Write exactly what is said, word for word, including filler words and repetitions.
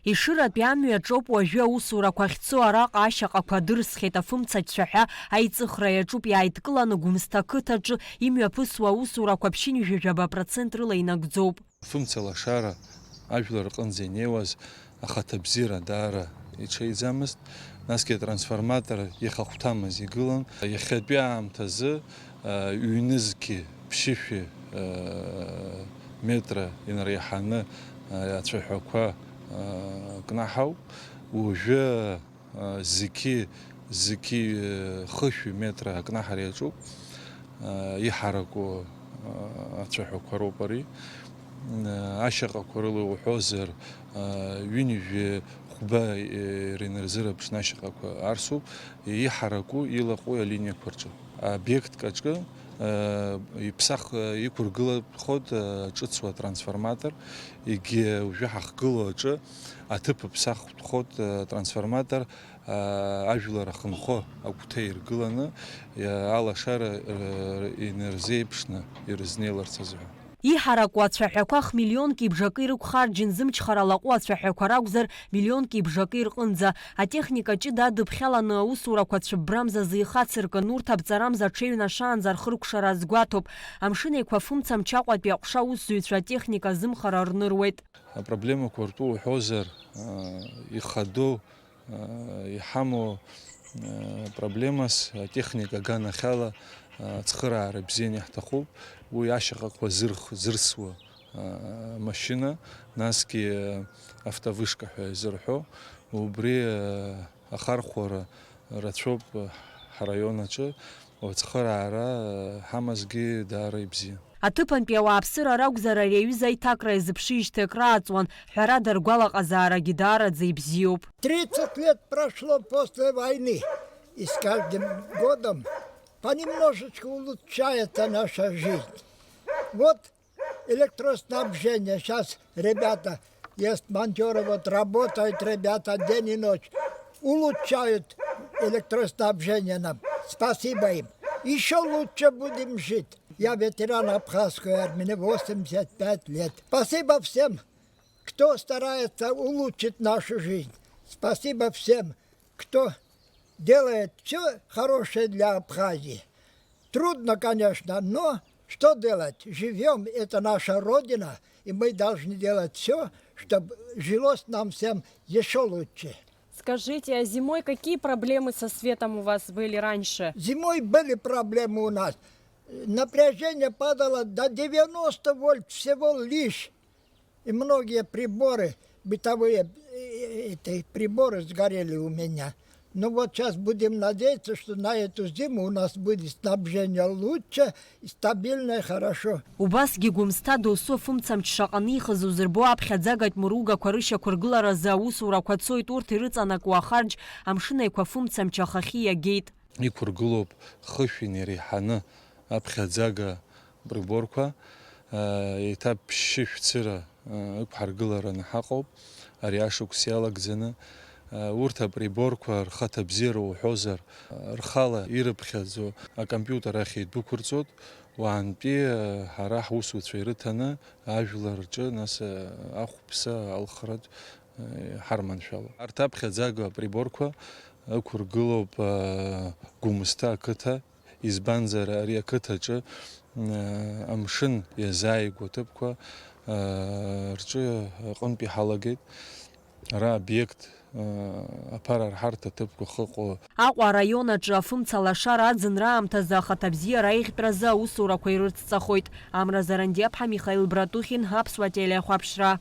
Ешыратәи амҩаҿоуп уажәы аусурақәа ахьцо, араҟа ашьаҟақәа дырсхьеит афымцацәа ҳәа аиҵыхра иаҿуп, иааидкыланы Гәымсҭа ақыҭаҿы имҩаԥысуа аусурақәа ԥшьынҩажәижәаба процент рыла инагӡоуп. Фымца лашара ажәлар рҟынӡа инеиуаз ахаҭабзиара даара иҽеиӡамызт, насгьы атрансформатор иахахәҭамыз игылан. Иахьатәи аамҭазы, а, ҩнызқьи ԥшьышәи, а, метра инреиҳаны, а, ацәаҳәақәа, а, кнаҳауп. Уажәы, а, зқьи, зқьи, а, хышәи метра акнаҳара иаҿуп, а, иҳараку, а, ацәаҳәақәа роуп ари. А, ашьаҟақәа рыла уҳәозар, а, ҩынҩажәи хәба, а, ринарзыраԥшны ашьаҟақәа арсуп, иҳараку илаҟәу алиниақәа рҿы. Обиектк аҿы, а, иԥсах, а, иқәыргылахоит, а, ҿыцуа трансформатор, егьи уажәы ҳахгылоу аҿы аҭыԥ аԥсахтәхоит, а, трансформатор, а, ажәлар ахынхо агәҭа иргыланы, а, алашара, а, инарзеиԥшны ирызнеиларц азы ҳәа. Иҳараку ацәаҳәақәа хмиллионки бжаки рықәхарџьын, зымчхара лаҟәу ацәаҳәақәа ракәзар, миллионки бжаки рҟынӡа. Атехника ҷыда адыԥхьаланы аусурақәа цәыббрамзазы ихацыркын, урҭ абҵарамза аҽеиҩнашаанӡа рхыркәшара азгәаҭоуп. Амшын Еиқәа Фымца мчы Аҟәатәи аҟәша аусзуҩцәа атехника азымхара рныруеит. Апроблемақәа ртәы уҳәозар, а, ихадоу, а, иҳамоу, а, проблемас атехника аганахьала, а, ацхыраара бзианы иаҳҭахуп. Уи ашьаҟақәа зырх-, зырсуа, а, машьына, насгьы автовышка ҳәа изырҳәо, убри, а, ахархәара рацәоуп ҳараион аҿы, ацхыраара ҳамазгьы даара ибзиан. Аҭыԥантәи ауааԥсыра ракәзар, ари аҩыза аиҭакра иазыԥшижьҭеи акрааҵуан, ҳәарада, ргәалаҟазаарагьы даараӡа ибзиоуп. Тридцать лет прошло после войны, и с каждым годом понемножечку улучшается наша жизнь. Вот электроснабжение. Сейчас ребята есть, монтёры, вот работают ребята день и ночь, улучшают электроснабжение нам. Спасибо им. Ещё лучше будем жить. Я ветеран Абхазской армии, мне восемьдесят пять лет. Спасибо всем, кто старается улучшить нашу жизнь. Спасибо всем, кто делает всё хорошее для Абхазии. Трудно, конечно, но что делать? Живём, это наша родина, и мы должны делать всё, чтоб жилось нам всем ещё лучше. Скажите, а зимой какие проблемы со светом у вас были раньше? Зимой были проблемы у нас. Напряжение падало до девяноста вольт всего лишь. И многие приборы, бытовые, э, эти приборы сгорели у меня. Ну вот щас будем надеяться, что на эту зиму у нас будет снабжение лучше, и стабильно, и хорошо. Убасгьы Гәымсҭа досу афымцамч шаҟа анихыз узырбо, аԥхьаӡагатә мыругақәа рышьақәыргыларазы аусурақәа цоит, урҭ ирыҵанакуа ахарџь Амшын Еиқәа Фымцамч ахахьы иагеит. Иқәыргылоуп хышә инареиҳаны аԥхьаӡага приборқәа, еиҭа ԥшьышә цыра ықәҳаргылараны ҳаҟоуп ари ашықәс иалагӡаны. Урҭ априборқәа рхаҭабзиара уҳәозар, рхала ирыԥхьаӡо акомпиутер ахь идәықәырҵоит, уаантәи ҳара ҳусуцәа ирыҭаны ажәлар рҿы, нас, ахәԥса алхратә ҳарманшәалоуп. Арҭ аԥхьаӡага априборқәа ықәыргылоуп Гәымсҭа ақыҭа. Избанзар, ари ақыҭаҿы, м, амшын иазааигәоу аҭыԥқәа, а, рҿы аҟынтә иҳалагеит. Ара обиект, а, аԥара арҳарҭа аҭыԥқәа ахьыҟоу. Аҟәа араион аҿы афымца лашара аӡынра аамҭазы ахаҭабзиара аиӷьтәразы аусурақәа ирыцҵахоит. Амра Зарандиаԥҳа, Михаил Братухин, Аԥсуа телехәаԥшра.